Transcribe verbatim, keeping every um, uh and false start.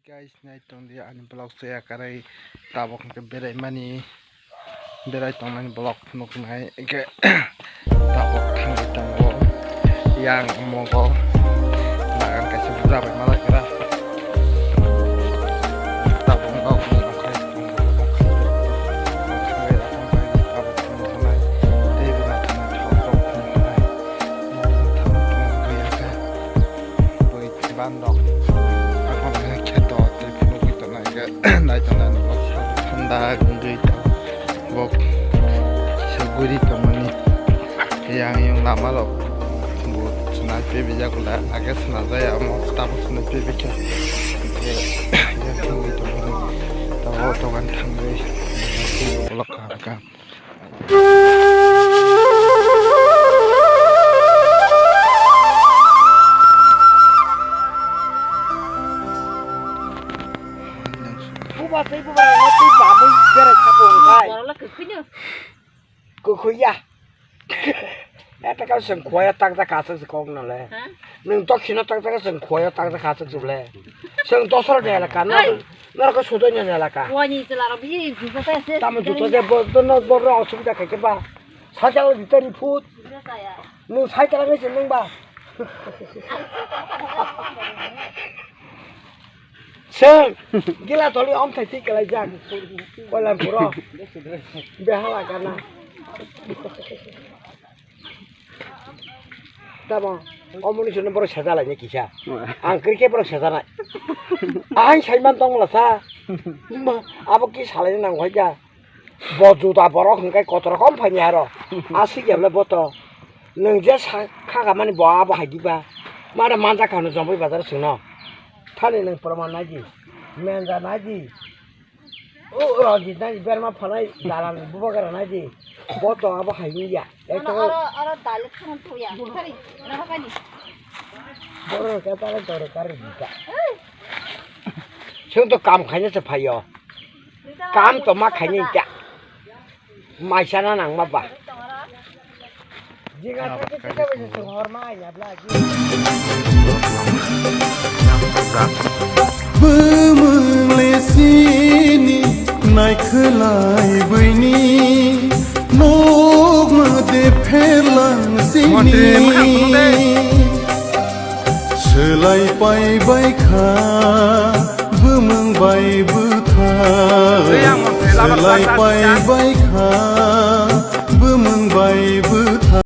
Guys, nai tong di ani vlog se yakarwi tabok hwnkhe berai mani, berai tong mani vlog phunuk nai hwnkhe tabok thangwi tongo yang mogo bagan kaisa bura bai malai kra tabok nok ni okhai tongo. Tei bo nai tong thok thok phunuk nai. Boi bandok. Ako khe kheto tei phunugwi tongnai khe naitongnai no thanda wngwi tongo. Bo saguri tongmani. Yang yang lama rok bo swnai pebijak bwla age swnajaya omo tamo swnai pebikha. Yang wngwi tongmani. Tamo dogan thangwi bolok kaham kaham. Buba tei buba rok tei bamwi berai sapo wngkhai. Borok le kwkhwino. Kwkhwya. Eta ka seng khwaya tak tak aswk se kok nale. Ha? Nwng tokhino tak tak seng khwaya tak tak aswk se ble. Seng dosra de elaka, nor-, norok sudai ni elaka. Wani chwla rok bisi juta ta se. Tamo juta de bo, bo, no, bo, ro, osubida khe khe ba. Cycle di tari phut. Nwng cycle ngai se nwng ba. Seng, gila toli om thai thik kalai jak. Koilar puro. Behala kana. Tamo, omoni sini borok sejalai ni kisa. Ang kri khe borok sejanai. Ang saiman tong la sa. Ma, abo ki salai nang hoi ja. Bo juda borok hwnkhe kotor kom phaini aro. Aswk ya bole bo to. Nwng je sa kha kha mani bo abo hai diba. Mada manja kha hwnwi Jomboi bazar singno. Thani nwng proman nai di. Menja nai di. O Ranjit nai di, berma phanai dalal bubagra nai di. Bo to abo hai wngya. Ek to oro, oro dali thang tu ya. Sorry, na ba ni. Boro ka tara toro kar di ka. Chwng to kam khaina se phaio. Kam to ma khaini ta. Maisana nangma ba. Bumung le sini naikhwlai bwini nokma de pherlang sini. Montri, mwkhang phunuk de. Swlai pai bai kha, bumung bai bwthai. Swlai pai bai kha, bumung bai bwthai.